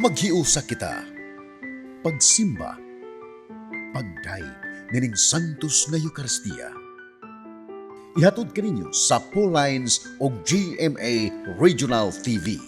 Maghiusa kita. Pagsimba, pagdayeg nining Santos nga Eukaristiya. Ihatod kaninyo sa Lines o GMA Regional TV.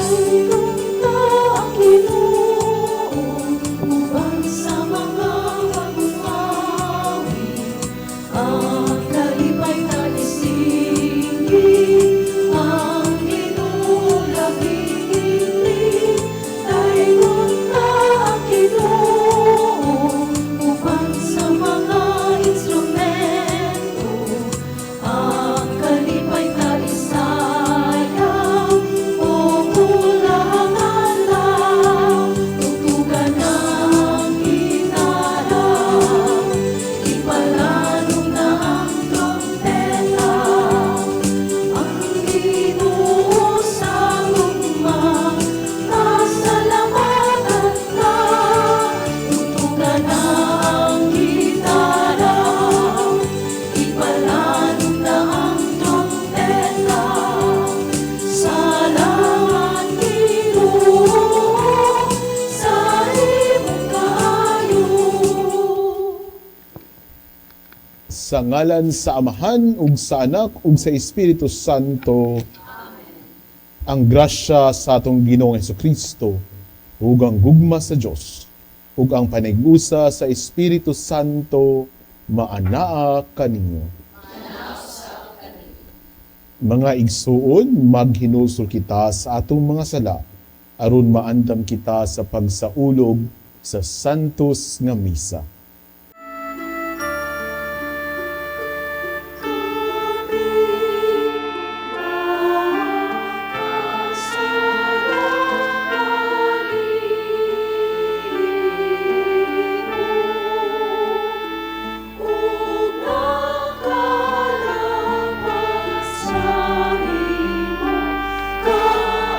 Daygon ta ang Ginoo uban sa mga bagong awit, ang kalipay ta isinggi, ang Ginoo labing himli. Daygon ta ang Ginoo uban sa mga instrumento, ang kalipay ta isayaw, o kulang adlaw, tugtugan ang gitara, ipalanog na ang trompeta, ang Ginoo sa gugma, pasalamatan ta, tugtugan ang gitara, ipalanog na ang trompeta. Salamat, Ginoo, sa imong kaayo. Sa ngalan sa Amahan ug sa Anak ug sa Espiritu Santo. Ang grasya sa atong Ginoong Hesukristo ug ang gugma sa Dios ug ang panigusa sa Espiritu Santo maanaa kaninyo. Mga igsuon, maghinulsol kita sa atong mga sala aron maandam kita sa pagsaulog sa Santos nga Misa. Ug nakalapas sa imong kaayo.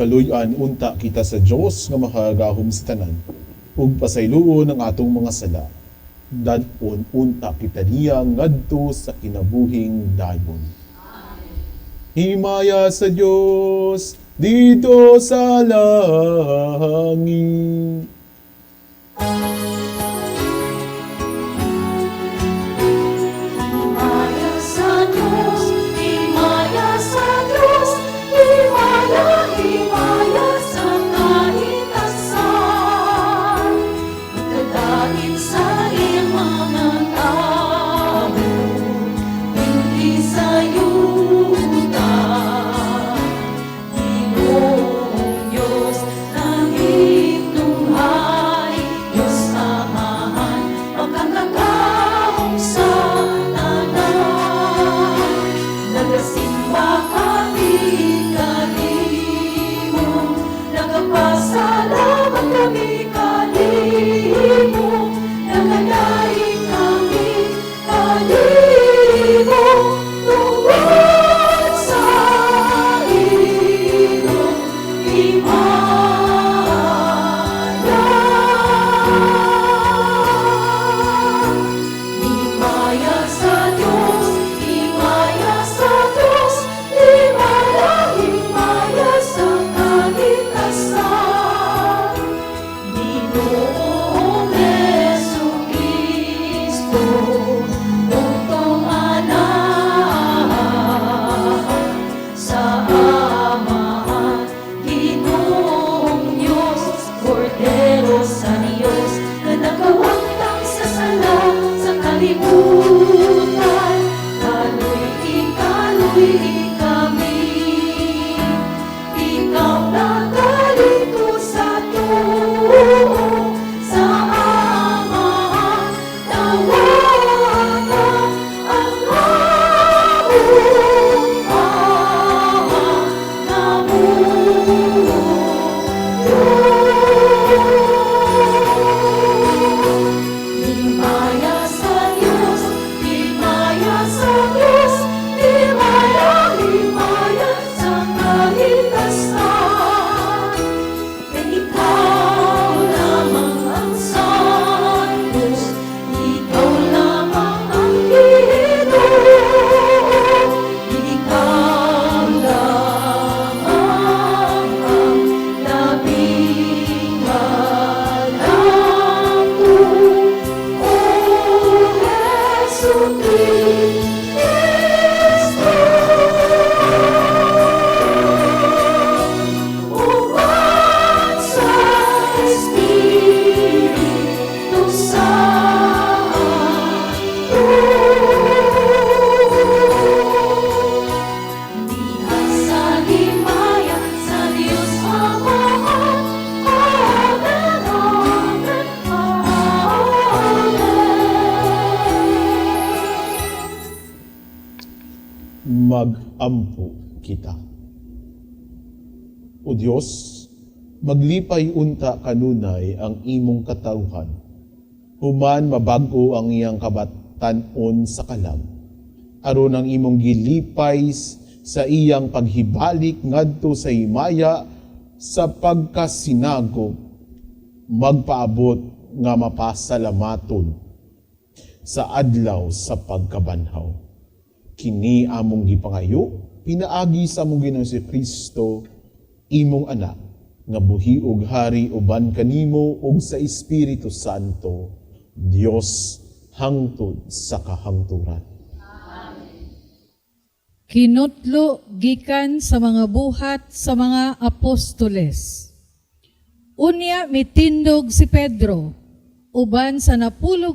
Kaluy-an unta kita sa Dios nga makagagahom sa tanan, ug pasayloon ang atong mga sala. Dad-on unta kita niya ngadto sa kinabuhing dayon. Himaya sa Dios didto sa langit. Himaya sa Diyos, himaya sa Diyos, himaya, himaya sa kahitasan. Kadain sa iyang mga tao, dinhi sa yuta. Ginoong Diyos, langit Diyos Amahan, makakagahom sa tanan. Nagasimba kami kanimo, nagapasalamat kami kanimo, nagadaig kami kanimo, tungod sa imong himaya. Himaya sa Diyos, himaya sa Diyos, himaya, himaya sa kahitasan. Ginoong Jesu Cristo, bugtong Anak, sa Amahan, Ginoong Diyos, Kordero sa Diyos, nga nagawagtang sa sala sa kalibutan, kaluy-i, kaluy-i kami. Ikaw nagalikod sa tuo, sa Amahan, tawag ang among Ama nga Diyos. Himaya sa Diyos, himaya sa Diyos, himaya, himaya sa kahitasan. Kay ikaw lamang ang Santos, ikaw lamang ang Ginoo, ikaw lamang ang labing malambo. O Jesu Cristo, uban sa Espiritu Santo. Diha sa himaya sa Dios Amahan. Amen, Amen, Amen. Mag-ampo kita. O Dios, maglipay unta kanunay ang imong katawhan. Human mabag-o ang iyang kabatan-on sa kalag. Aron ang imong gilipay sa iyang paghibalik ngadto sa himaya sa pagkasinagop, magpaabot nga mapasalamaton sa adlaw sa pagkabanhaw. Kini among gipangayo, pinaagi sa among Ginoong si Kristo, imong anak, nga buhi ug hari uban kanimo ug sa Espiritu Santo, Dios hangtod sa kahangturan. Kinutlo gikan sa mga Buhat sa mga Apostoles. Unya mitindog si Pedro uban sa 11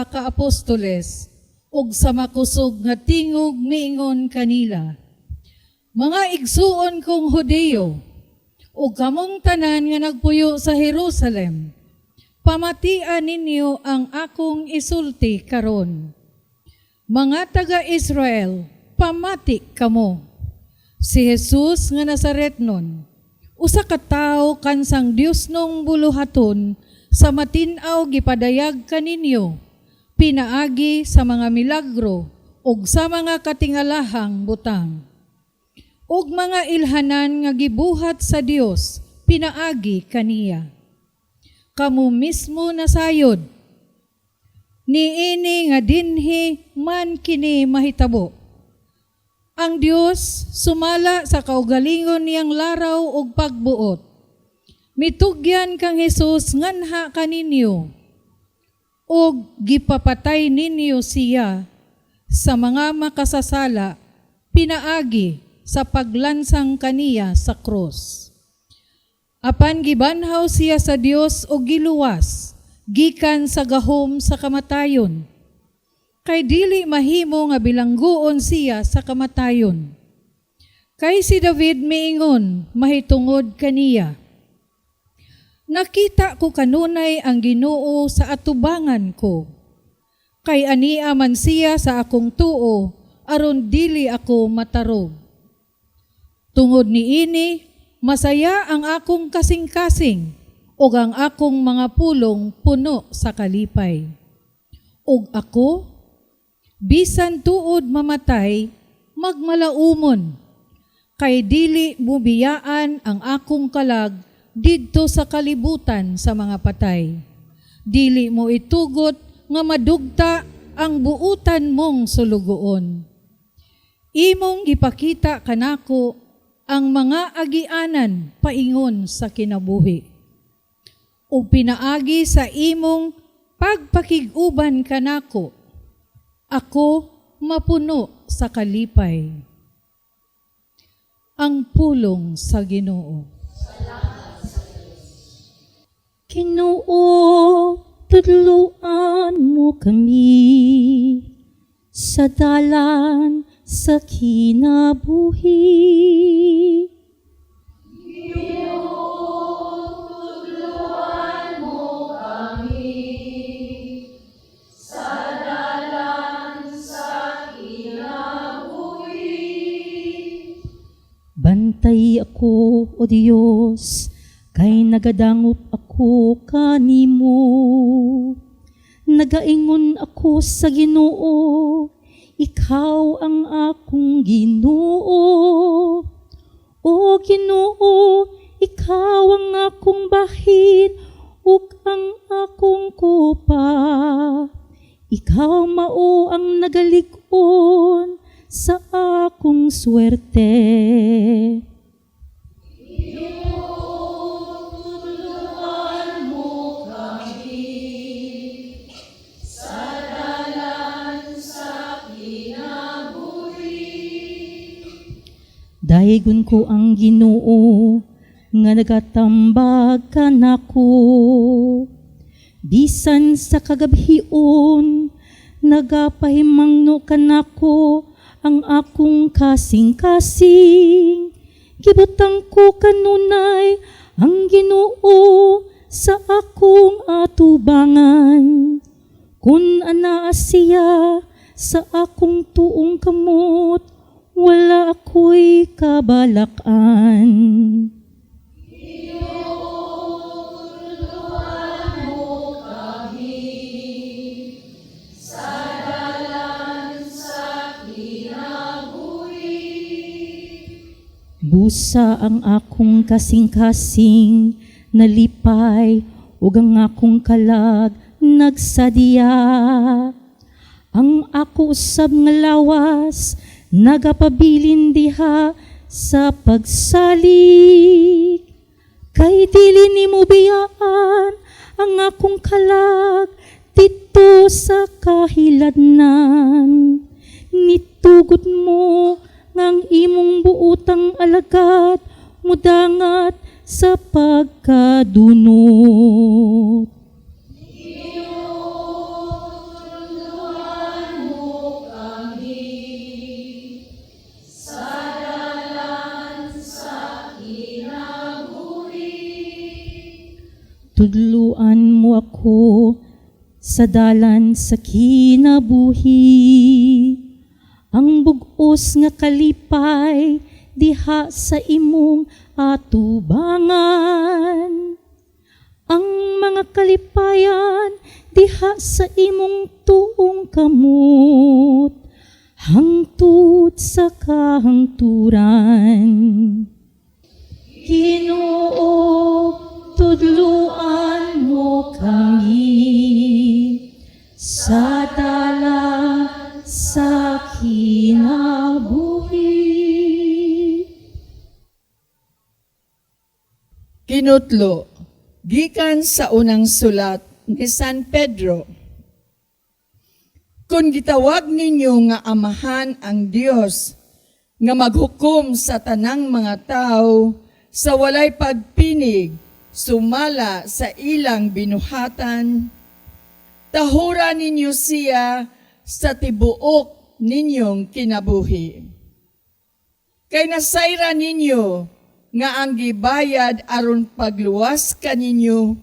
ka apostoles ug sa makusog nga tingog miingon kanila: "Mga igsuon kong Hudiyo ug kamong tanan nga nagpuyo sa Jerusalem, pamatian ninyo ang akong isulti karon. Mga taga-Israel, pamati kamo. Si Jesus nga Nazaretnon, usa ka tawo kansang Diosnong buluhaton sa matin-aw gipadayag kaninyo, pinaagi sa mga milagro ug sa mga katingalahang butang. Ug mga ilhanan nga gibuhat sa Dios pinaagi kaniya. Kamo mismo nasayod niini nga dinhi man kini mahitabo. Ang Dios, sumala sa kaugalingon niyang laraw ug pagbuot, mitugyan kang Hesus nganha kaninyo, ug gipapatay ninyo siya sa mga makasasala pinaagi sa paglansang kaniya sa krus. Apan gibanhaw siya sa Dios ug giluwas gikan sa gahom sa kamatayon. Kay dili mahimo nga bilangguon siya sa kamatayon. Kay si David miingon mahitungod kaniya: "Nakita ko kanunay ang Ginoo sa atubangan ko. Kay ania man siya sa akong tuo aron dili ako matarog. Tungod niini, masaya ang akong kasing-kasing ug ang akong mga pulong puno sa kalipay. Ug ako, bisan tuod mamatay, magmalaumon, kay dili mobiyaan ang akong kalag didto sa kalibutan sa mga patay. Dili mo itugot nga madugta ang buutan mong sulugoon. Imong gipakita kanako ang mga agianan paingon sa kinabuhi. Ug pinaagi sa imong pagpakig-uban kanako, ako mapuno sa kalipay." Ang pulong sa Ginoo. Ginoo, tudluan mo kami sa dalan sa kinabuhi. Bantay ako, O Dios, kay nagadangop ako kanimo. Nagaingon ako sa Ginoo, "Ikaw ang akong Ginoo." O Ginoo, ikaw ang akong bahin ug ang akong kupa. Ikaw mao ang nagalig-on sa akong swerte. Daygon ko ang Ginoo nga nagatambag kanako. Bisan sa kagabhion, nagapahimangno kanako ang akong kasing-kasing. Gibutang ko kanunay ang Ginoo sa akong atubangan. Kung anaa siya sa akong tuong kamot, wala ako'y kabalakan. Busa ang akong kasing-kasing nalipay ug ang akong kalag nagsadya. Ang ako usab nga lawas nagapabilin diha sa pagsalig. Kay dili nimo biyaan ang akong kalag didto sa kahiladnan. Nitugot mo nga ang imong buotang alagad mudangat sa pagkadunot. Tudluan mo ako sa dalan sa kinabuhi. Ang bug-os nga kalipay diha sa imong atubangan. Ang mga kalipayan diha sa imong tuong kamot. Hangtod sa kahangturan. Ginoo, tudluan mo kami sa dalan sa kinabuhi. Kinutlo, gikan sa unang sulat ni San Pedro. Kung gitawag ninyo nga amahan ang Dios nga maghukom sa tanang mga tao sa walay pagpinig sumala sa ilang binuhatan, tahura ninyo siya sa tibuok ninyong kinabuhi. Kay nasayra ninyo nga ang gibayad aron pagluwas kaninyo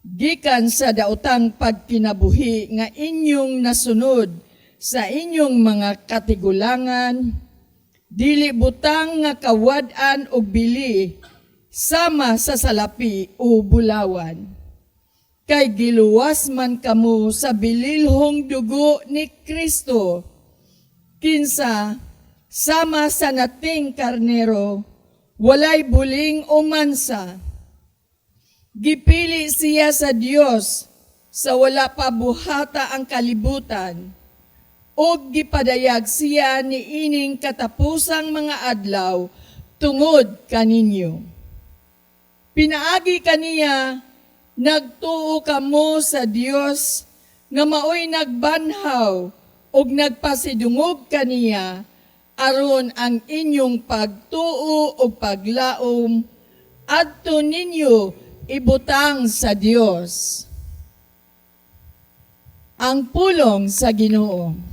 gikan sa daotang pagkinabuhi nga inyong nasunod sa inyong mga katigulangan, dili butang nga kawad-an og bili sama sa salapi o bulawan. Kay giluwas man kamo sa bililhong dugo ni Kristo, kinsa sama sa nating karnero, walay buling o mansa. Gipili siya sa Dios sa wala pa buhata ang kalibutan, ug gipadayag siya niining katapusang mga adlaw tungod kaninyo. Pinaagi kaniya, nagtuo kamo sa Dios nga maoy nagbanhaw ug nagpasidungog kaniya aron ang inyong pagtuo ug paglaom adto ninyo ibutang sa Dios. Ang pulong sa Ginoo.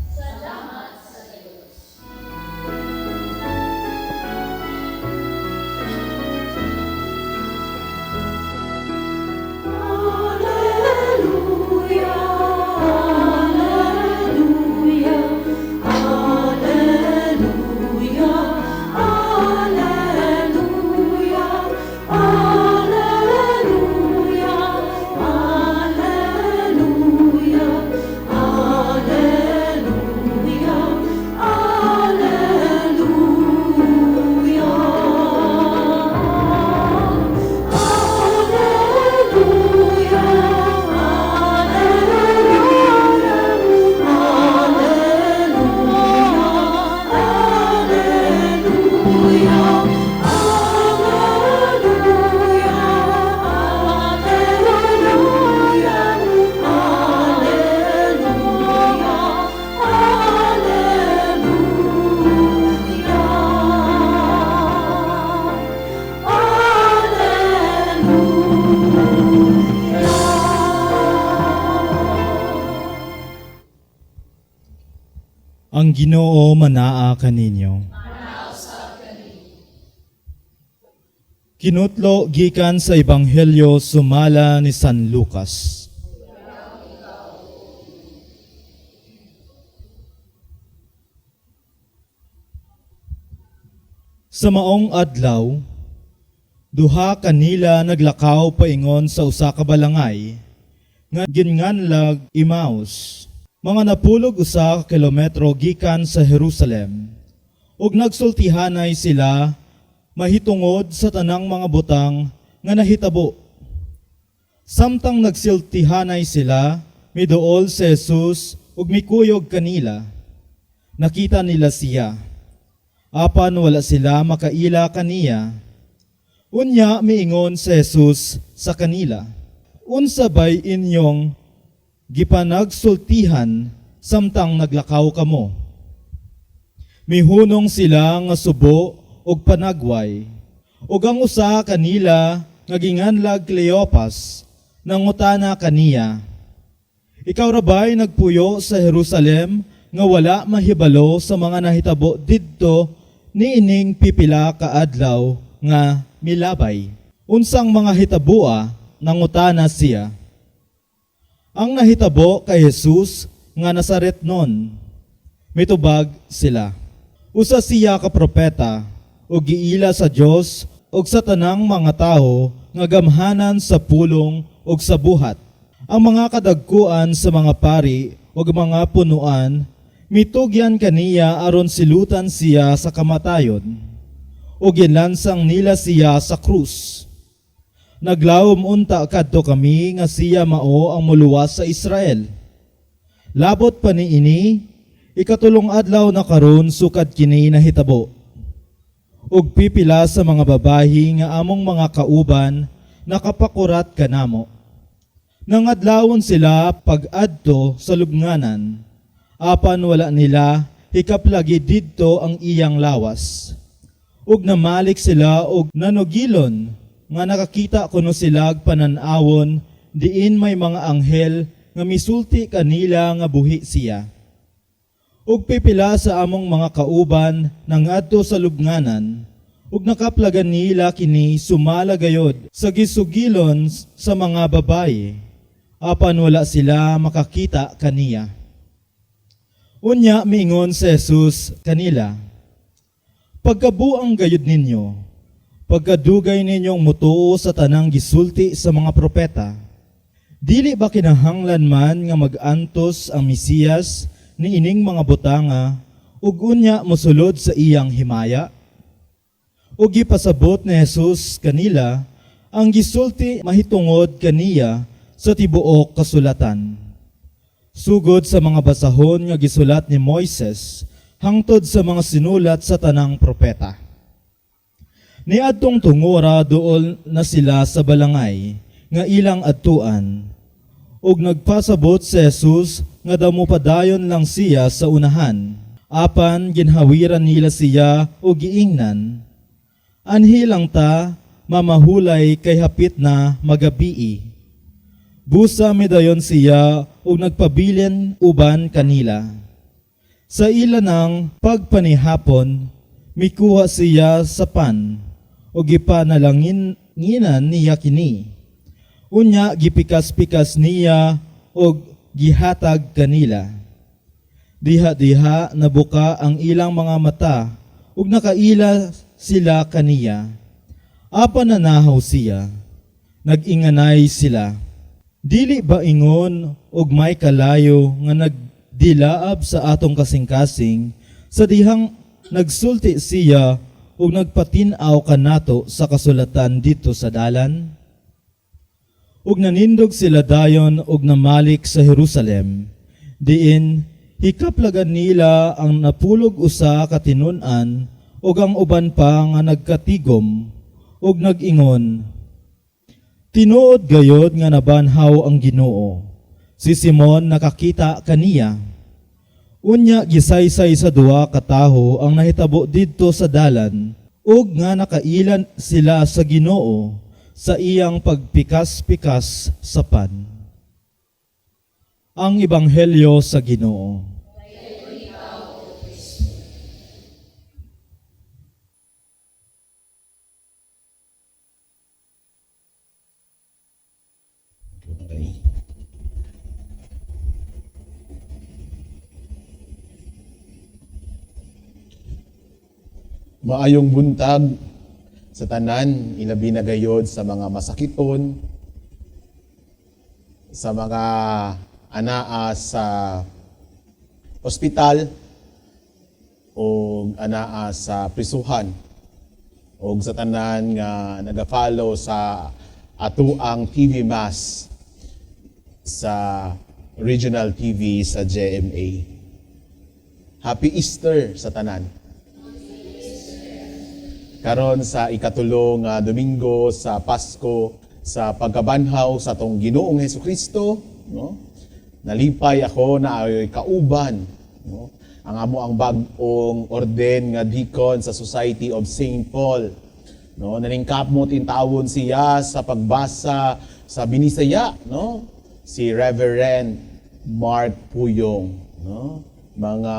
Ang Ginoo manaa kaninyo. Kinutlo gikan sa Ebanghelyo sumala ni San Lucas. Sa maong adlaw, duha kanila naglakaw paingon sa usa ka balangay nga ginnganlag Emmaus, mga 61 kilometro gikan sa Jerusalem. Ug nagsultihanay sila mahitungod sa tanang mga butang nga nahitabo. Samtang nagsiltihanay sila, miduol si Jesus ug mikuyog kanila. Nakita nila siya. Apan wala sila makaila kaniya. Unya miingon si Jesus sa kanila, "Unsa bay inyong gipanagsultihan samtang naglakaw kamo?" Mihunong sila nga subo og panagway. Ug ang usa kanila nga ginganlag Cleopas nangutana kaniya, "Ikaw ra ba'y nagpuyo sa Jerusalem nga wala mahibalo sa mga nahitabo didto niining pipila ka adlaw nga milabay?" "Unsang mga hitaboa?" nangutana siya. "Ang nahitabo kay Jesus nga Nazaretnon," mitubag sila. "Usa siya ka propeta ug giila sa Dios ug sa tanang mga tawo nga gamhanan sa pulong ug sa buhat. Ang mga kadagkuan sa mga pari ug mga punuan Mitugyan kaniya aron silutan siya sa kamatayon, ug ginlansang nila siya sa krus. Naglawom unta kadto kami nga siya mao ang muluwas sa Israel. Labot pa niini, ikatulong adlaw na karon sukad kini nahitabo. Ug pipila sa mga babahi nga among mga kauban nakapakurat kanamo. Nangadlawon sila pag-adto sa lubnganan, apan wala nila hikaplagi didto ang iyang lawas. Ug namalik sila og nanugilon nga nakakita kuno silag panan-awon diin may mga anghel nga misulti kanila nga buhi siya. Ug pipila sa among mga kauban nangadto sa lubnganan, ug nakaplagan nila kini sumala gayod sa gisugilon sa mga babaye, apan wala sila makakita kaniya. Unya miingon si Jesus kanila, "Pagkabuang gayud ninyo, pagkadugay ninyong mutuo sa tanang gisulti sa mga propeta. Dili ba kinahanglan man nga mag-antos ang Mesiyas niining mga butanga ug unya mosulod sa iyang himaya?" Ug gipasabot ni Jesus kanila ang gisulti mahitungod kaniya sa tibuok kasulatan, sugod sa mga basahon nga gisulat ni Moises hangtod sa mga sinulat sa tanang propeta. Niadtong tungora duol na sila sa balangay nga ilang adtuan. Ug nagpasabot si Jesus nga daw mopadayon lang siya sa unahan. Apan ginhawiran nila siya ug giingnan, "Anhi lang ta mamahulay kay hapit na magabii." Busa midayon siya ug nagpabilin uban kanila. Sa ila ng pagpanihapon, mikuha siya sa pan ug gipanalanginan niya kini. Unya gipikas-pikas niya ug gihatag kanila. Diha-diha nabuka ang ilang mga mata ug nakaila sila kaniya. Apan nanahaw siya. Nag-inganay sila, "Dili ba ingon og may kalayo nga nagdilaab sa atong kasing-kasing sa dihang nagsulti siya ug nagpatin-aw kanato sa kasulatan didto sa dalan?" Ug nanindog sila dayon ug namalik sa Jerusalem. Diin hikaplagan nila ang 11 ka tinun-an ug ang uban pa nga nagkatigom ug nag-ingon, "Tinuod gayod nga nabanhaw ang Ginoo. Si Simon nakakita kaniya." Unya gisaysay sa duha ka tawo ang nahitabo didto sa dalan ug nga nakailan sila sa Ginoo sa iyang pagpikas-pikas sa pan. Ang Ebanghelyo sa Ginoo. Okay. Maayong buntag sa tanan, ilabi na gayod sa mga masakiton, sa mga anaa sa ospital o anaa sa prisuhan o sa tanan nga naga-follow sa atuang TV Mass sa Regional TV sa GMA. Happy Easter sa tanan. Karon sa ikatulong Domingo sa Pasko, sa pagkabanhaw sa atong Ginoong Hesukristo, no? Nalipay ako na ayoy kauban, no? Ang amo ang bag-ong orden nga deacon sa Society of St. Paul, no? Naningkamot intawon siya sa pagbasa sa Binisaya, no? Si Reverend Mark Puyong, no? Mga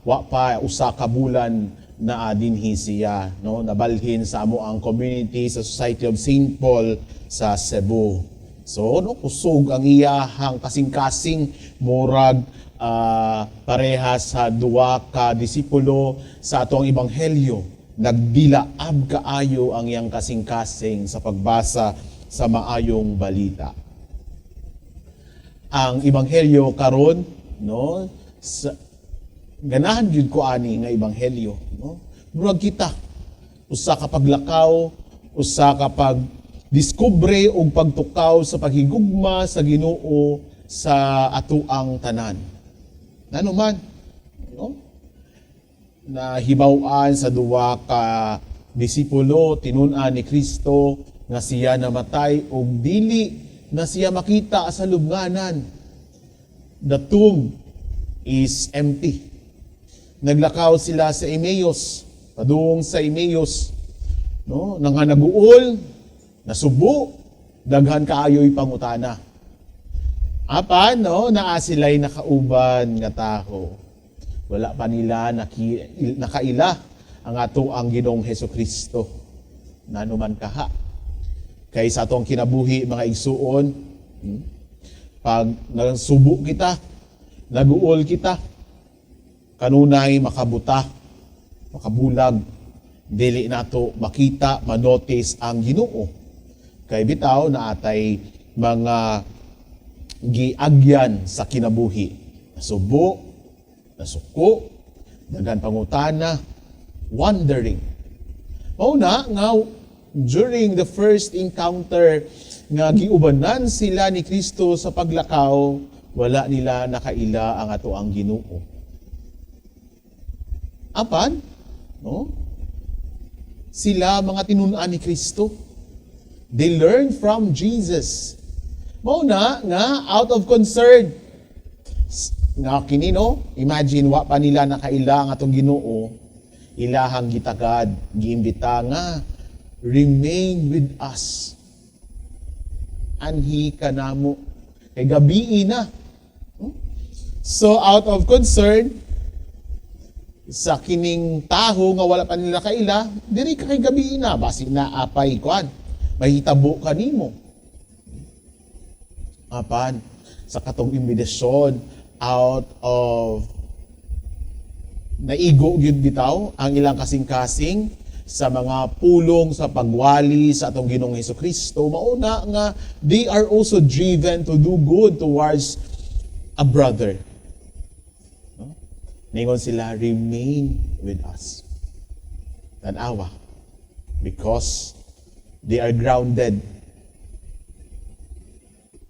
wa pa usa ka bulan na dinhi siya, no? Nabalhin sa amo ang community sa Society of St. Paul sa Cebu. So, no, kusog ang iyahang kasing-kasing, murag pareha sa duwa ka disipulo sa atong ebanghelyo. Nagdilaab kaayo ang iyang kasing-kasing sa pagbasa sa maayong balita. Ang ebanghelyo karon, no, sa Ganahan gyud ko ani nga ebanghelyo, no? Murag kita usa ka paglakaw, usa ka pag diskubre og pagtukaw sa paghigugma sa Ginoo sa atuang tanan. Nano man, no? Nahibaw-an sa duwa ka disipulo, tinun-an ni Kristo nga siya namatay ug dili na siya makita sa lubnganan. The tomb is empty. Naglakaw sila sa Emmaus, padung sa Emmaus, no? Nanganaguol, nasubo, daghan kaayo'y pangutana. Apan, no, naa sila'y nakauban nga taho. Wala pa nila nakaila ang ato ang Ginoong Heso Kristo. Nanuman kaha. Kay sa atong kinabuhi, mga igsuon, pag nagsubo kita, naguol kita, kanunay makabuta, makabulag, dili nato makita, manotice ang Ginoo. Kay bitaw na atay mga giagyan sa kinabuhi. Nasubo, nasuko, daghan pangutana, wondering. Mao na nga during the first encounter nga giubanan sila ni Kristo sa paglakaw, wala nila nakaila ang ato ang Ginoo. Apan, no? Sila mga tinun-an ni Kristo. They learn from Jesus. Mao na nga out of concern nga kini, no, imagine wa pa nila nakaila ang atong Ginoo, ilahang gitagad, giimbita nga, "Remain with us, anhi kanamo kay gabii na." So out of concern sa kining taho nga wala pa nila kaila, "Diri ka kay gabii na, basi naa pay kuan, mahitabo kanimo." Apan sa katong imbitasyon, out of naigo gyud bitaw ang ilang kasing-kasing sa mga pulong sa pagwali sa atong Ginoong Hesus Kristo, mauna nga they are also driven to do good towards a brother. No? Ningon sila, "Remain with us." Tanawa. Because they are grounded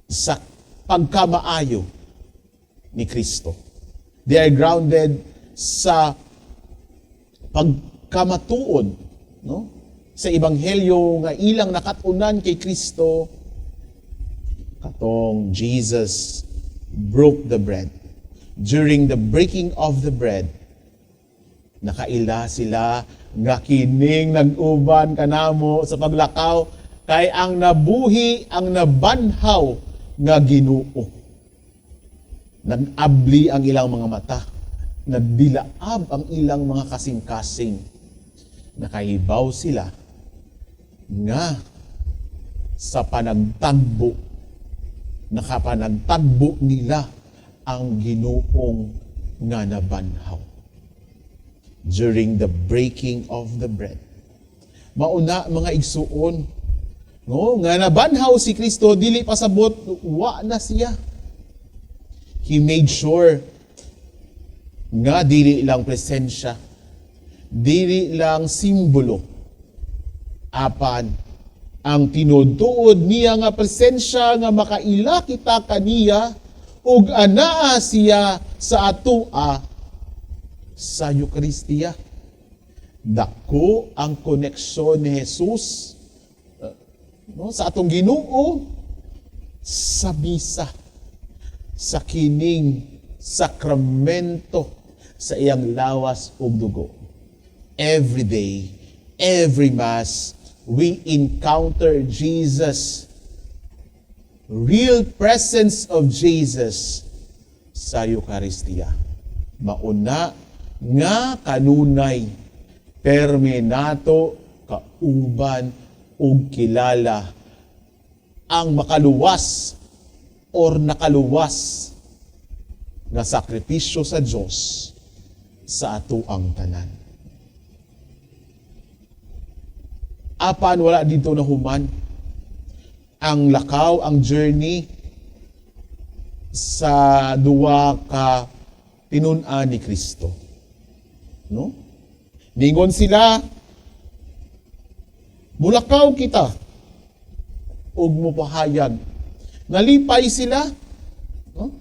sa pagkamaayo ni Kristo. They are grounded sa pagkamatuod, no? Sa ebanghelyo nga ilang nakatunan kay Kristo, katong Jesus broke the bread. During the breaking of the bread, nakaila sila nga kining nag-uban kanamo sa paglakaw kay ang nabuhi, ang nabanhaw nga Ginoo. Nag-abli ang ilang mga mata. Nagdilaab ang ilang mga kasing-kasing. Nakahibaw sila nga sa panagtagbo, nakapanagtagbo nila ang Ginoong nga nabanhaw. During the breaking of the bread. Mauna, mga igsuon, no, nga nabanhaw si Kristo, dili pasabot wa na siya. He made sure nga dili lang presensya, dili lang simbolo, apan ang tinutuod niya nga presensya nga makaila kita kaniya ug anaa siya sa atoa sa Eukaristiya. Dako ang koneksyon ni Jesus, no, sa atong Ginoo sa misa, sa kining sakramento sa iyang lawas ug dugo. Every day, every Mass, we encounter Jesus, real presence of Jesus sa Eukaristiya. Mauna nga kanunay permi nato kauban ug kilala ang makaluwas or nakaluwas nga sakripisyo sa Dios sa atoang tanan. Apan wala dito na human ang lakaw, ang journey sa duwa ka tinunan. tinun-an ni Kristo. No? Ningon sila, "Mulakaw kita ug mupahayag." Nalipay sila, no?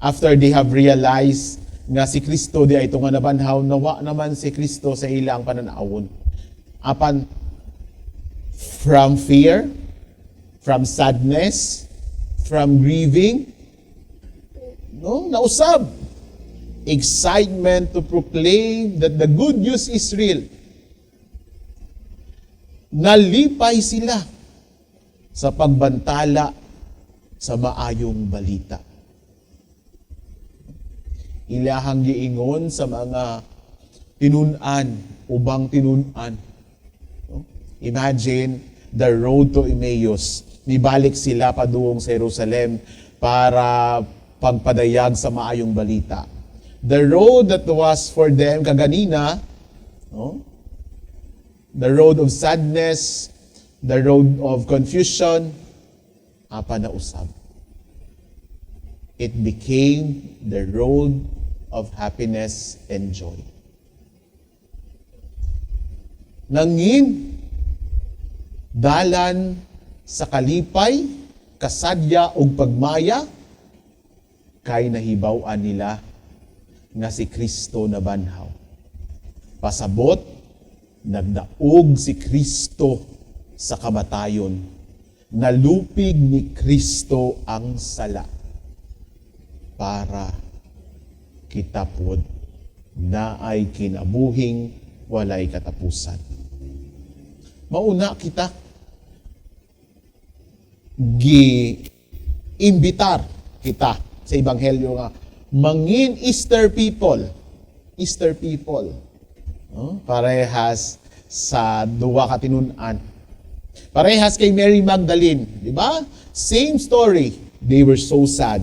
After they have realized nga si Kristo diay ito nga nabanhaw, nawa naman si Kristo sa ilang pananawon. Apan from fear, from sadness, from grieving, no, nausab excitement to proclaim that the good news is real. Nalipay sila sa pagbantala sa maayong balita. Ilahang giingon sa mga tinun-an, ubang tinun-an. No? Imagine the road to Emmaus. Nibalik sila padung sa Jerusalem para pagpadayag sa maayong balita. The road that was for them kaganina, no? The road of sadness, the road of confusion, apan nausab. It became the road of happiness and joy. Nangin dalan sa kalipay, kasadya ug pagmaya kay nahibaw-an nila nga si Kristo nabanhaw. Pasabot, nagdaog si Kristo sa kamatayon. Nalupig ni Kristo ang sala para kita pod naay kinabuhing walay katapusan. Mauna kita gi imbitar kita sa ebanghelyo nga mangin Easter people. Easter people. No? Parehas sa duwa ka tinun-an. Parehas kay Mary Magdalene, di ba? Same story. They were so sad.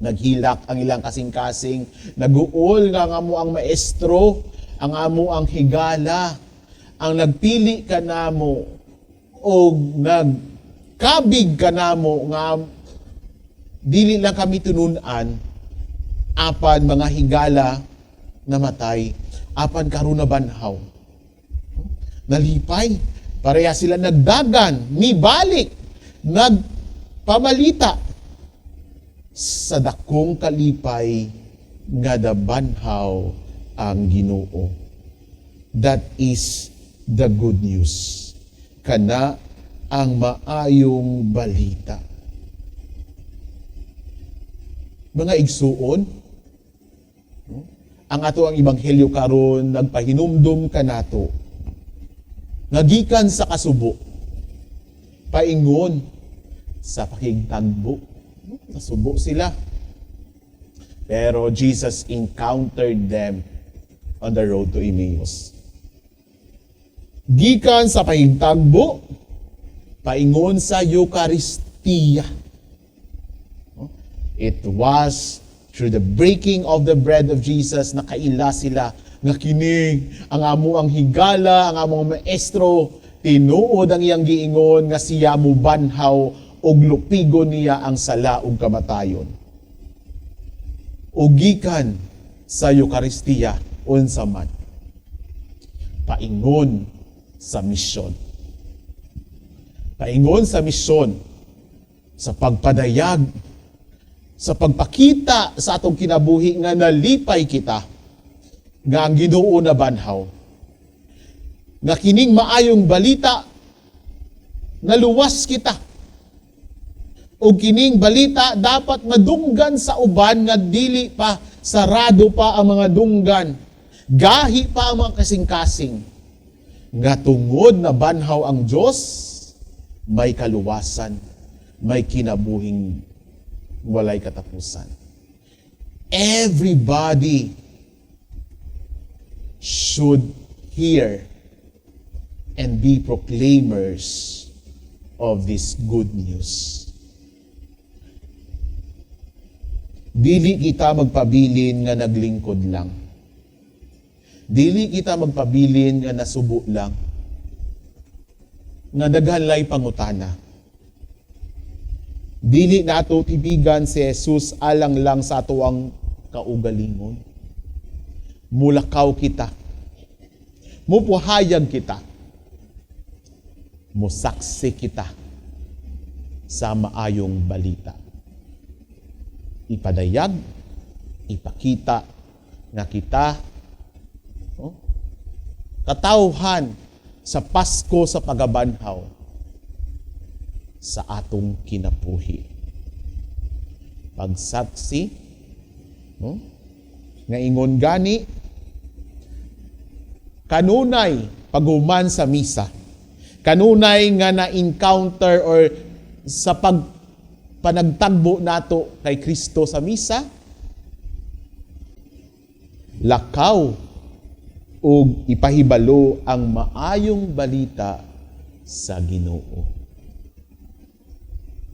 Naghilak ang ilang kasing-kasing, naguol nga ang amo ang maestro, ang amo ang higala, ang nagpili kanamo o nagkabig kanamo nga dili lang kami tinunan, apan mga higala namatay, apan karon nabanhaw. Nalipay, pareha sila nagdagan, nibalik, nagpamalita sa dakong kalipay nga nabanhaw ang Ginoo. That is the good news. Kana ang maayong balita. Mga igsuon, no? Ang ato ang ebanghelyo karon nagpahinumdum kanato. Nga gikan sa kasubo, paingon sa pakigtagbo. Nasubo sila. Pero Jesus encountered them on the road to Emmaus. Gikan sa pakigtagbo, paingon sa Eucharistia. It was through the breaking of the bread of Jesus na kaila sila nga kini ang amo ang higala, ang among maestro, tinuod ang iyang giingon nga siya mubanhaw ug lupigon niya ang sala ug kamatayon. Ug gikan sa Eucharistia, unsa man? Paingon sa misyon. Paingon sa misyon sa pagpadayag, sa pagpakita sa atong kinabuhi nga nalipay kita nga ang Ginoo nabanhaw. Nga kining maayong balita, naluwas kita. O kining balita dapat madunggan sa uban nga dili pa, sarado pa ang mga dunggan. Gahi pa ang mga kasing-kasing. Nga tungod nabanhaw ang Diyos, may kaluwasan, may kinabuhing walay katapusan. Everybody should hear and be proclaimers of this good news. Dili kita magpabilin nga naglingkod lang. Dili kita magpabilin nga nasubo lang. Nga daghan lay pangutana. Dili nato tibigan si Jesus alang lang sa atoang kaugalingon. Mulakaw kita. Mupuhayag kita. Musaksi kita sa maayong balita. Ipadayag, ipakita nga kita, oh, katawhan sa Pasko sa pagabanhaw sa atong kinabuhi. Pagsaksi, no? Nga ingon gani, kanunay paghuman sa misa, kanunay nga na-encounter or sa panagtagbo nato kay Kristo sa misa, lakaw ug ipahibalo ang maayong balita sa Ginoo.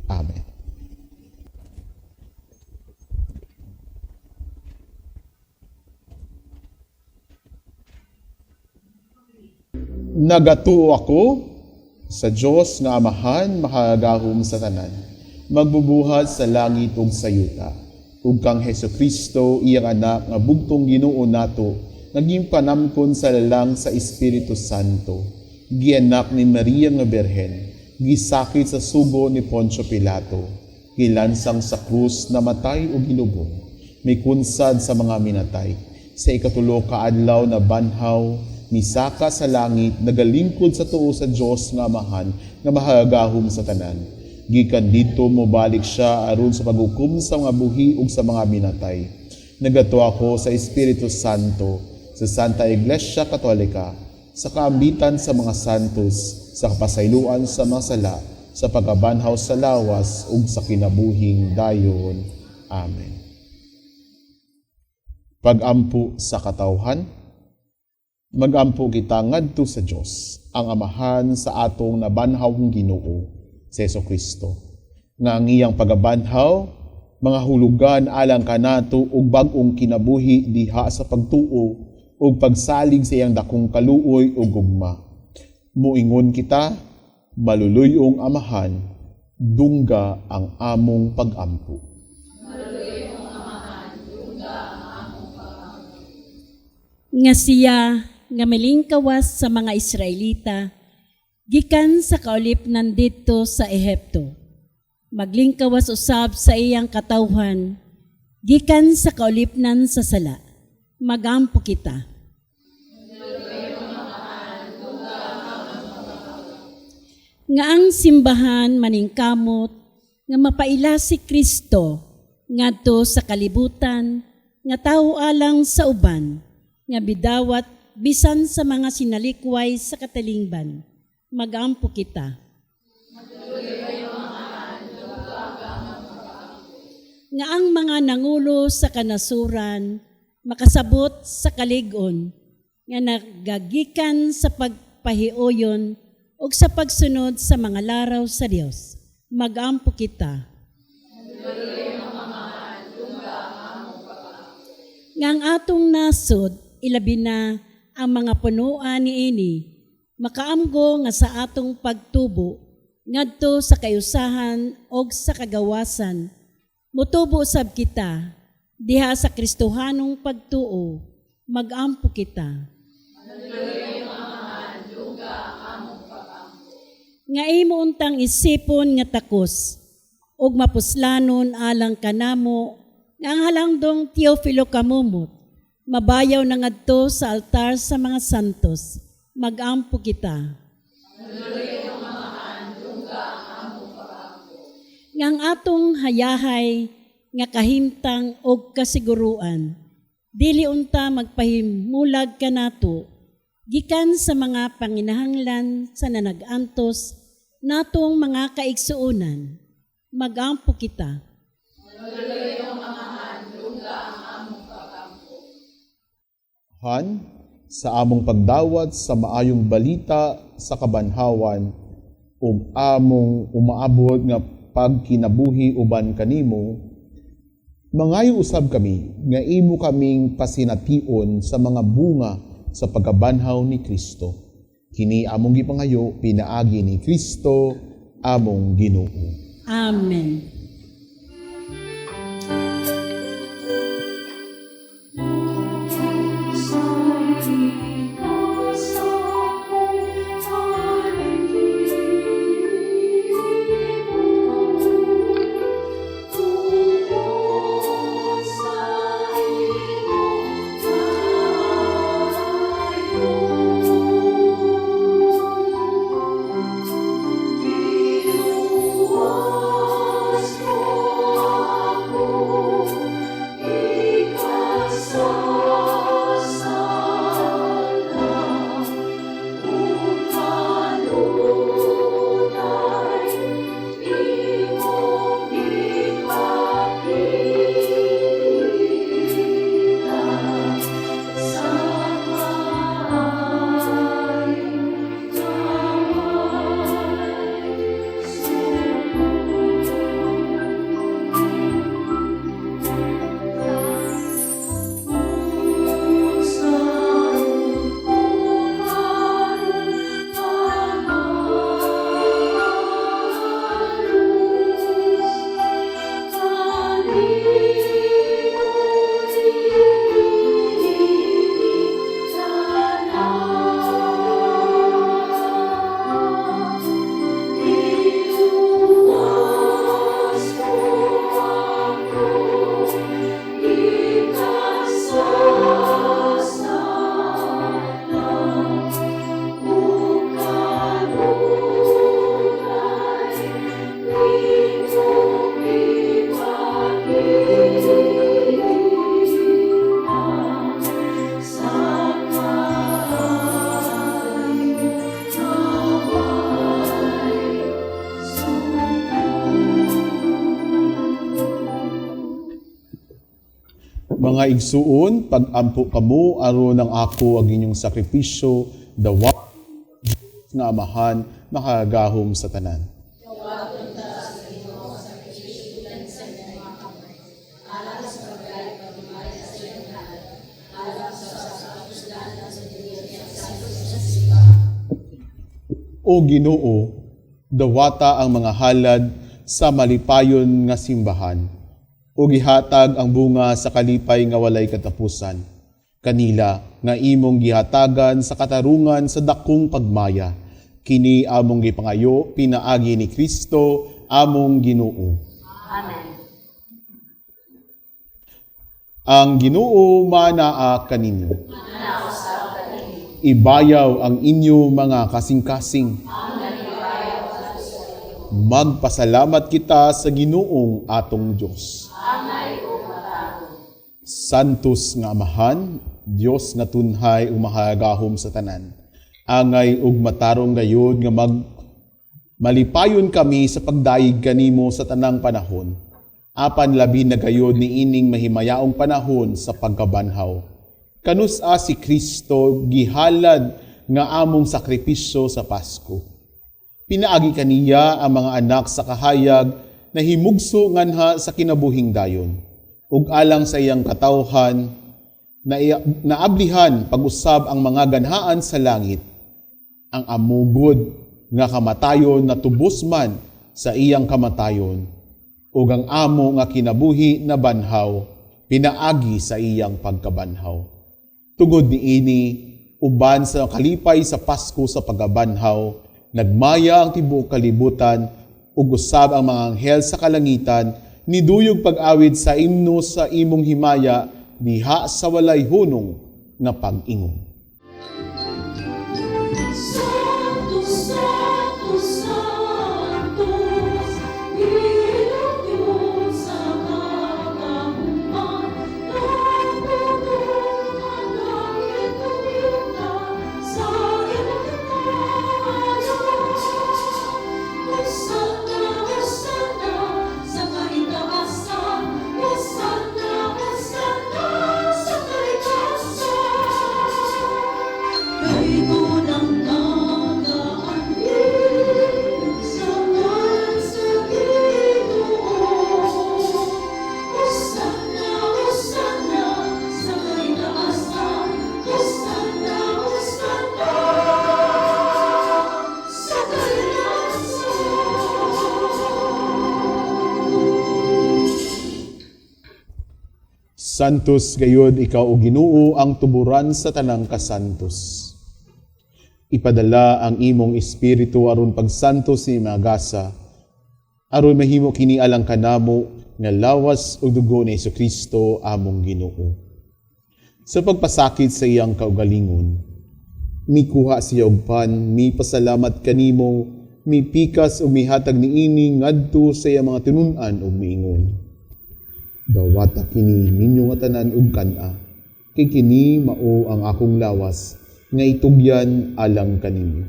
Amen. Nagatuo ako sa Dios nga Amahan, makagagahom sa tanan, magbubuhat sa langit ug sa yuta, ug kang Hesukristo, iyang anak nga bugtong Ginoo nato, naging panamkon sa lalang sa Espiritu Santo, gianak ni Maria nga Birhen, gisakit sa sugo ni Poncio Pilato, gilansang sa krus, namatay ug hinubong, mikunsad sa mga minatay, sa ikatulo ka adlaw na banhaw, misaka sa langit, nagalingkod sa tuo sa Dios nga Amahan, nga mahagahom sa tanan. Gikan dito mobalik siya aron sa paghukom sa mga buhi ug sa mga minatay. Nagatuo ako sa Espiritu Santo, sa Santa Iglesia Katolika, sa kaambitan sa mga santos, sa kapasayloan sa mga sala, sa pagkabanhaw sa lawas ug sa kinabuhing dayon. Amen. Pagampo sa katawhan. Magampo kita ngadto sa Dios, ang Amahan sa atong nabanhawng Ginoo, si Hesukristo. Nga ang iyang pagabanhaw, mga hulugan alang kanato ug bag-ong kinabuhi diha sa pagtuo ug pagsalig sa iyang dakong kaluoy ug gugma. Muingon kita, maluluyong Amahan, dungga ang among pagampo. Nga siya nga milingkawas sa mga Israelita gikan sa kaulipnan didto sa Ehipto. Maglingkawas usab sa iyang katawhan gikan sa kaulipnan sa sala. Magampo kita. Nga ang simbahan maningkamot nga mapaila si Kristo ngadto sa kalibutan nga tawo alang sa uban nga bidawat bisan sa mga sinalikway sa katalingban. Magampo kita. Nga ang mga nangulo sa kanasuran makasabot sa kalig-on nga nagagikan sa pagpahiuyon ug sa pagsunod sa mga laraw sa Dios. Magampo kita. Nga ang atong nasod, ilabi na ang mga punuan niini, makaamgo nga sa atong pagtubo ngadto sa kayusahan og sa kagawasan. Mutubo sab kita diha sa Kristohanong pagtuo. Magampo kita. Nga imo untang isipon nga takos ug mapuslanon alang kanamo nga ang halangdong Teofilo Camomot mabayaw na ngadto sa altar sa mga santos. Magampo kita. Nga ang atong hayahay nga kahimtang og kasiguruan dili unta magpahimulag kanato gikan sa mga panginahanglan sa nanag-antos natong mga kaigsuonan. Magampo kita. Han, sa among pagdawat sa maayong balita sa kabanhawan ug among umaabot nga pagkinabuhi uban kanimo, mangayo usab kami nga imo kaming pasination sa mga bunga sa pagkabanhaw ni Kristo. Kini among gipangayo pinaagi ni Kristo among Ginoo. Amen. Mga igsuon, pag-ampo kamo aron ang ako ang inyong sakripisyo, dawa nga Amahan, makagahom sa tanan. O Ginoo, dawata ang mga halad sa malipayon nga simbahan, ug gihatag ang bunga sa kalipay nga walay katapusan. Kanila nga imong gihatagan sa katarungan sa dakong pagmaya. Kini among gipangayo pinaagi ni Kristo among Ginoo. Amen. Ang Ginoo manaa kaninyo. Ibayaw ang inyo mga kasing-kasing. Magpasalamat kita sa Ginoong atong Dios. Santos nga Amahan, Dios nga tunhay ug makagagahom sa tanan. Angay ug matarong gayod nga malipayon kami sa pagdayeg kanimo sa tanang panahon. Apan labi na gayod niining mahimayaong panahon sa pagkabanhaw. Kanus-a si Kristo gihalad nga among sakripisyo sa Pasko. Pinaagi kaniya ang mga anak sa kahayag na himugso nganha sa kinabuhing dayon. Ug alang sa iyang katawhan, naablihan pag-usab ang mga ganhaan sa langit. Ang amugod nga kamatayon na tubos man sa iyang kamatayon, ug ang amo nga kinabuhi na banhaw, pinaagi sa iyang pagkabanhaw. Tungod niini, uban sa kalipay sa Pasko sa pagkabanhaw, nagmaya ang tibuok kalibutan, ug usab ang mga anghel sa kalangitan, niduyog pag-awit sa imno sa imong himaya, diha sa walay hunong nga pag-ingon. Santo, Santo, Santos, bilang Diyos sa kakahuman, napuno ang langit ug yuta sa imong himaya. Hosana, Hosana, sa kaitaasan, Hosana, Hosana, sa kaitaasan. Santos gayod ikaw o Ginoo ang tuburan sa tanang kasantos. Ipadala ang imong espiritu aron pagsantos ni magasa, aron mahimo kini alang kanamo nga lawas ug dugo ni Hesukristo among Ginoo. Sa pagpasakit sa iyang kaugalingon, mikuha siya og pan, mipasalamat kanimo, mipikas ug mihatag niini ngadto sa iyang mga tinun-an ug miingon. Dawata kini ninyo nga tanan ug kan-a, kay kini mao ang akong lawas nga itugyan alang kaninyo.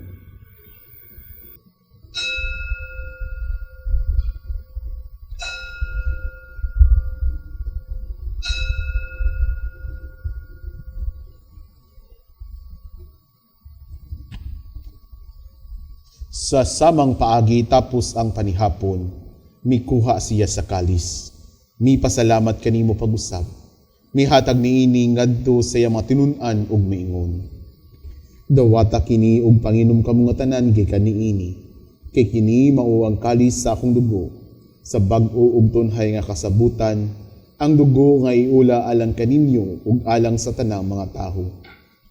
Sa samang paagi tapos ang panihapon, mikuha siya sa kalis. Mipasalamat kanimo pag-usab. Mihatag niini ngadto sa iyang mga tinun-an ug miingon. Dawata kini ug panginom kamo nga tanan gikan niini. Kay kini mao ang kalis sa akong dugo, sa bag-o ug tunhay nga kasabutan, ang dugo nga iula alang kaninyo ug alang sa tanang mga tawo.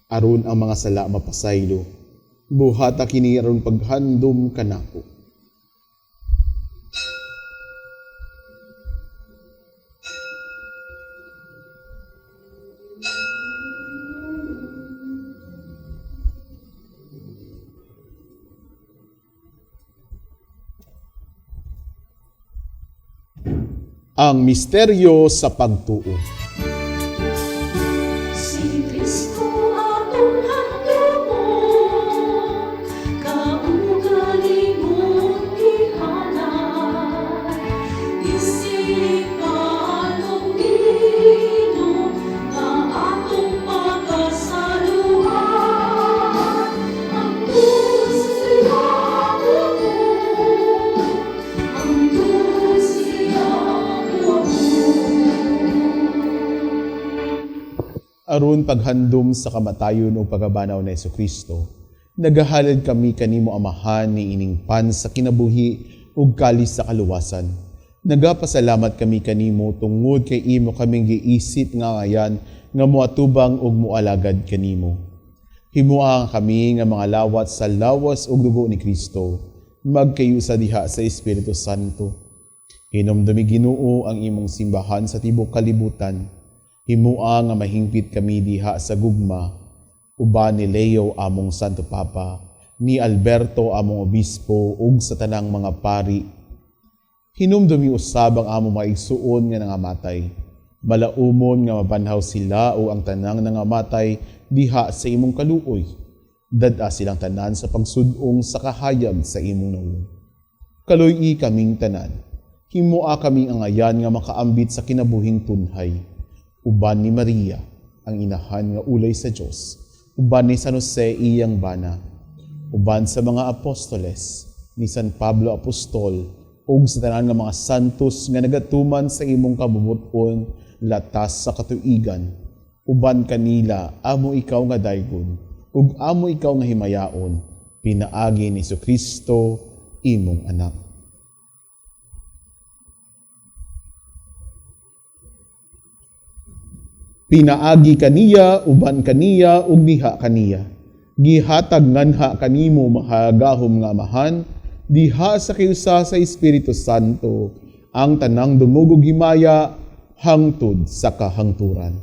Aron ang mga sala mapasaylo. Buhata kini aron paghandom kanako. Ang misteryo sa pagtuo. Si Kristo atong handumon, kaugalingon gihalay. Isip atong Ginoo, nga atong pagkasaluhan. Ang Diyos siya buo, ang Diyos siya buo. Aron paghandom sa kamatayon o pagabanaw ni Hesukristo, nagahalad kami kanimo Amahan ni ining pan sa kinabuhi ug kalis sa kaluwasan. Nagapasalamat kami kanimo tungod kay imo kaming giisip nga ngayan nga moatubang ug moalagad kanimo. Himoa kami nga mga lawat sa lawas ug dugo ni Kristo, magkayusa diha sa Espiritu Santo. Hinumdumi Ginoo ang imong simbahan sa tibuok kalibutan. Himoa nga mahingpit kami diha sa gugma, uban ni Leo among Santo Papa, ni Alberto among Obispo ug sa tanang mga pari. Hinumdumi usab ang among mga igsuon nga nangamatay. Malaumon nga mabanhaw sila o ang tanang nangamatay diha sa imong kaluoy. Dad-a silang tanan sa pagsud-ong sa kahayag sa imong nawong. Kaluy-i kaming tanan. Himoa kaming angayan nga makaambit sa kinabuhing tunhay. Uban ni Maria, ang inahan nga ulay sa Dios. Uban ni San Jose iyang bana. Uban sa mga apostoles, ni San Pablo Apostol, ug sa tanan nga mga santos nga nagatuman sa imong kabubut-on latas sa katuigan. Uban kanila amo ikaw nga daygon, ug amo ikaw nga himayaon, pinaagi ni Hesukristo imong anak. Pinaagi kaniya, uban kaniya, ug diha kaniya. Gihatag nganha kanimo mahagahom nga Amahan, diha sa kiusa sa Espiritu Santo, ang tanang dumugog himaya hangtod sa kahangturan.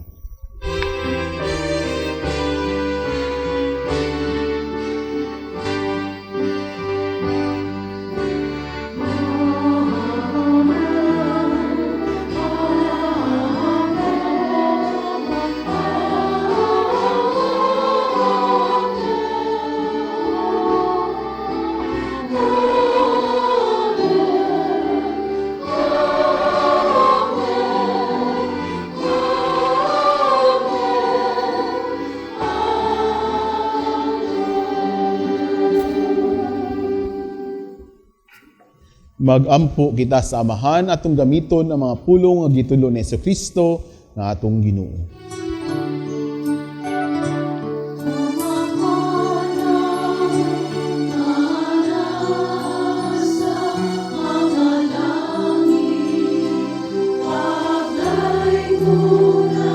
Magampo kita sa Amahan atong gamiton ang mga pulong nga gitulo ni Hesukristo nga atong Ginoo. Amen.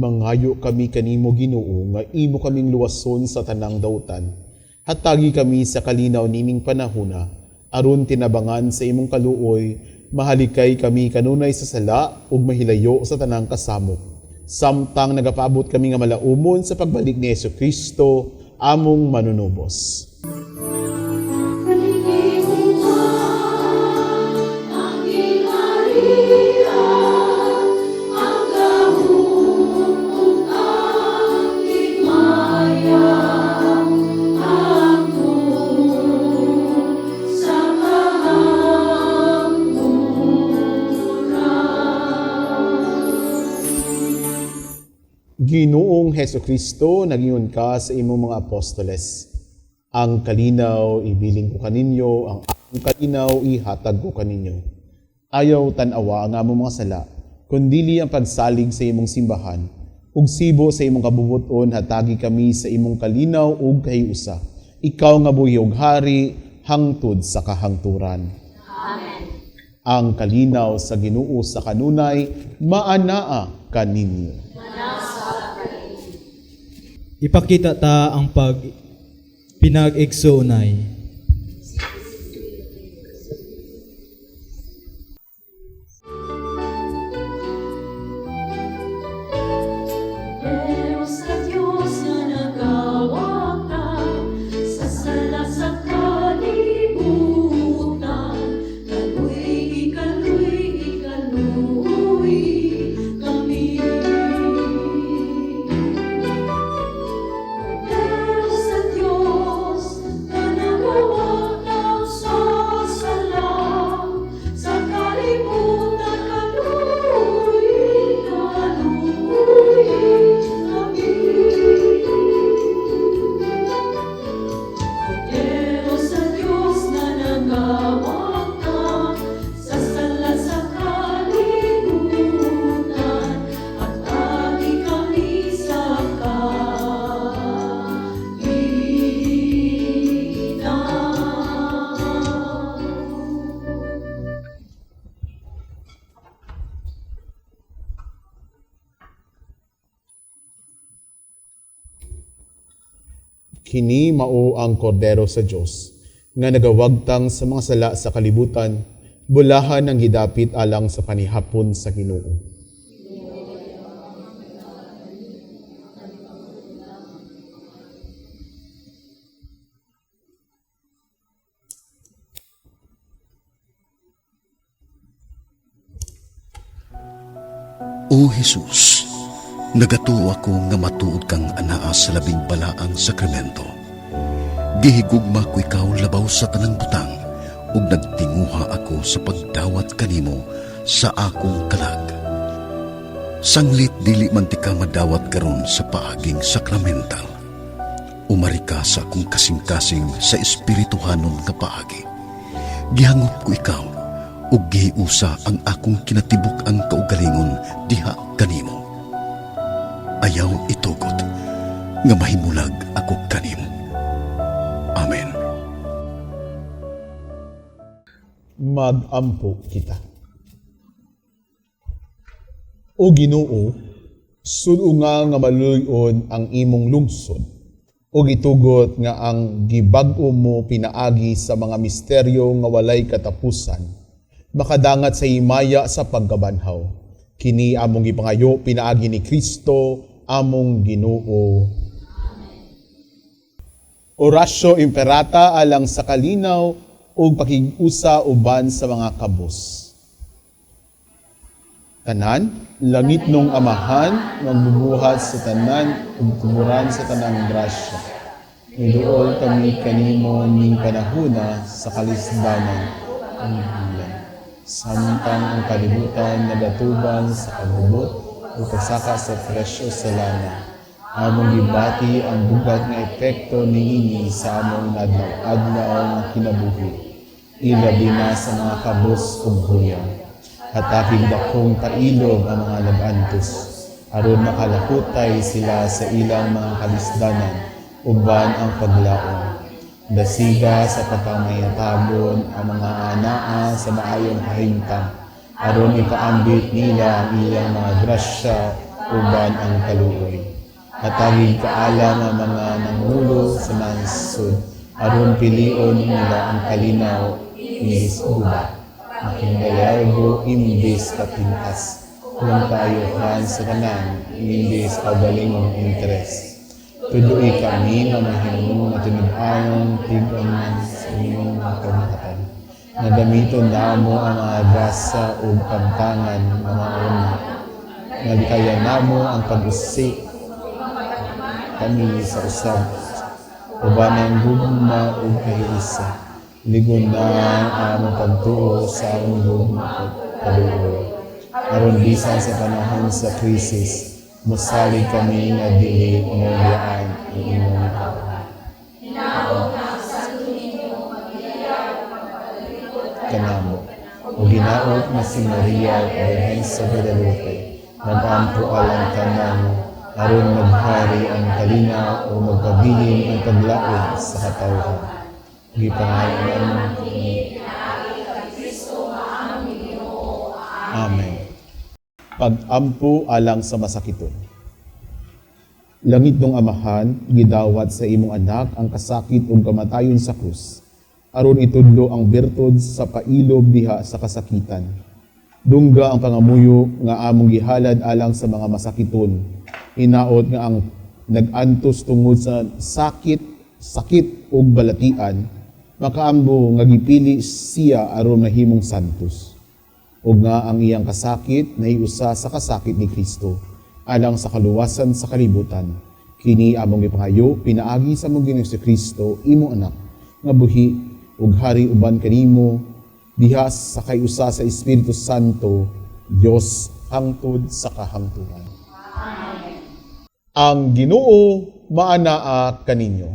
Mangayo kami kanimo, Ginoo, nga imo kaming luwason sa tanang dautan. Hatagi kami sa kalinaw nining panahona, aron tinabangan sa imong kaluoy, mahalikay kami kanunay sa sala ug mahilayo sa tanang kasamok. Samtang nagapaabot kami nga malaumon sa pagbalik ni Hesukristo, among manunubos. Ginoong Hesukristo, nagingon ka sa imong mga apostoles. Ang kalinaw ibilin ko kaninyo, ang akong kalinaw ihatag ko kaninyo. Ayaw tan-awa ang among mga sala, kundili ang pagsalig sa imong simbahan. Ug sibo sa imong kabubuton, hatagi kami sa imong kalinaw ug kahiusa. Ikaw nga buhi ug hari, hangtod sa kahangturan. Amen. Ang kalinaw sa Ginoo sa kanunay, maanaa kaninyo. Ipakita ta ang pag pinag-igsoonay. Pero sa Diyos nga nagawata sa sala sa kalibutan, kaluy, ikaluy, ikaluy kami. Pero sa Diyos nga nagawata sa sala sa kalibutan, kaluy, kaluy kami. Pero sa Diyos na nagawata sa sala sa kalibutan, at agi kami sa kalinaw. Kini mao ang kordero sa Dios nga nagawagtang sa mga sala sa kalibutan, bulahan ang gidapit alang sa panihapon sa Ginoo. O Jesus, nagatuo ako nga matuod kang anaa sa labing balaang sakramento. Gihigugma ko ikaw labaw sa tanang butang ug nagtinguha ako sa pagdawat kanimo sa akong kalag. Sanglit dili man ti ka madawat karon sa paaging sakramental. Umari ka sa akong kasing-kasing sa espirituhanon nga paagi. Gihangop ko ikaw ug gihiusa ang akong kinatibuk-ang kaugalingon diha kanimo. Ayaw itugot nga mahimulag ako kanimo. Amen. Magampo kita. O Ginoo, suno nga nga maluyon ang imong lungsod, ug itugot nga ang gibag-o mo pinaagi sa mga misteryo nga walay katapusan, makadangat sa himaya sa pagkabanhaw. Kini among gipangayo pinaagi ni Kristo, among Ginoo. Oratio Imperata alang sa kalinaw ug pakig-usa uban sa mga kabus. Tanan, langit nung Amahan, magbubuhat sa tanan ug tuburan sa tanang grasya. Miduol kami kanimo ning panahuna sa kalisdanan ang bulan. Samtang ang kalibutan nagatubang sa kagubot ug pagsaka sa presyo sa lana. Among gibati ang bugat nga epekto niini sa among adlaw-adlaw nga kinabuhi. Ilabi na sa mga kabus ug huyang. Hatakig dakong pailob ang mga lagantos, aron makalakutay sila sa ilang mga kalisdanan, uban ang paglaom. Dasiga sa pagkamayatagon ang mga anaa sa maayong kahimtang, aron ipaambit nila ang ilang mga grasya uban ang kaluoy. Hatagi kaalam ang mga nangulo sa nasod aron pilion nila ang kalinaw imbis guba, makigdayawgo imbis kapintas, kung kaayuhan sa tanan imbis kaugalingong interes. Tudloi kami nga mahimong matinud-anong tig-anan sa imong mga kabuhatan. Nga gamiton namo ang mga grasya ug kabtangan nga mauna. Nga likayan namo ang pag-usik kami sa usab uban ang gugma ug kahiusa. Ligon na ang among pagtuo sa among gugma ug kaluoy. Aron bisan sa panahon sa krisis, mosalig kami nga dili mo biyaan ang imong katawhan. Kanamo. O ginaot nga si Maria Birhen sa Guadalupe, mag-ampo alang kanamo aron maghari ang kalinaw o magpabilin ang paglaom sa katawhan. Gipangayo namo. Amen. Pag-ampo alang sa masakiton. Langitnong Amahan, gidawat sa imong anak ang kasakit ug kamatayon sa krus aron itudlo ang bertud sa pailob diha sa kasakitan. Dungga ang pangamuyo nga among gihalad alang sa mga masakiton. Hinaot nga ang nag-antos tungod sa sakit ug balatian, makaambo nga gipili siya aron mahimong santos ug nga ang iyang kasakit nahiusa sa kasakit ni Kristo alang sa kaluwasan sa kalibutan. Kini among gipangayo pinaagi sa among Ginoong Kristo, imong anak, nga buhi ug hari uban kanimo diha sa kayusa sa Espiritu Santo, Dios hangtod sa kahangturan. Ang Ginoo maanaa kaninyo.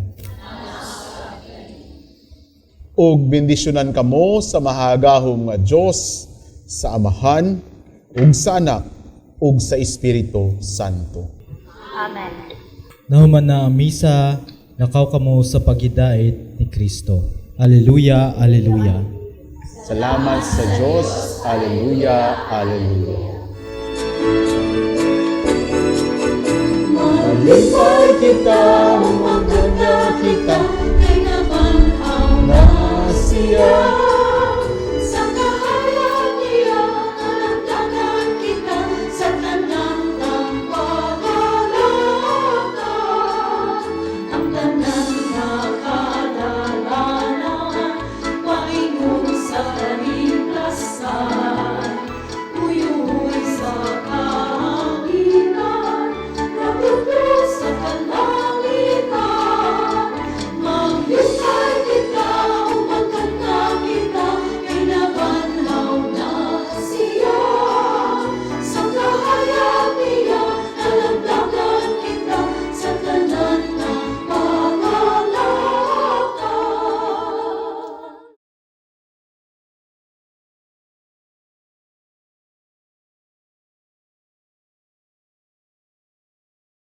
Ug bendisyonan kamo sa mahagahom nga Dios, sa Amahan ug sa Anak ug sa Espiritu Santo. Nahuman na ang misa, lakaw kamo sa paghidait ni Kristo. Aleluya, aleluya. Salamat sa Diyos. Aleluya, aleluya. Malipay kita, maganda kita, Kay naman ang na siya.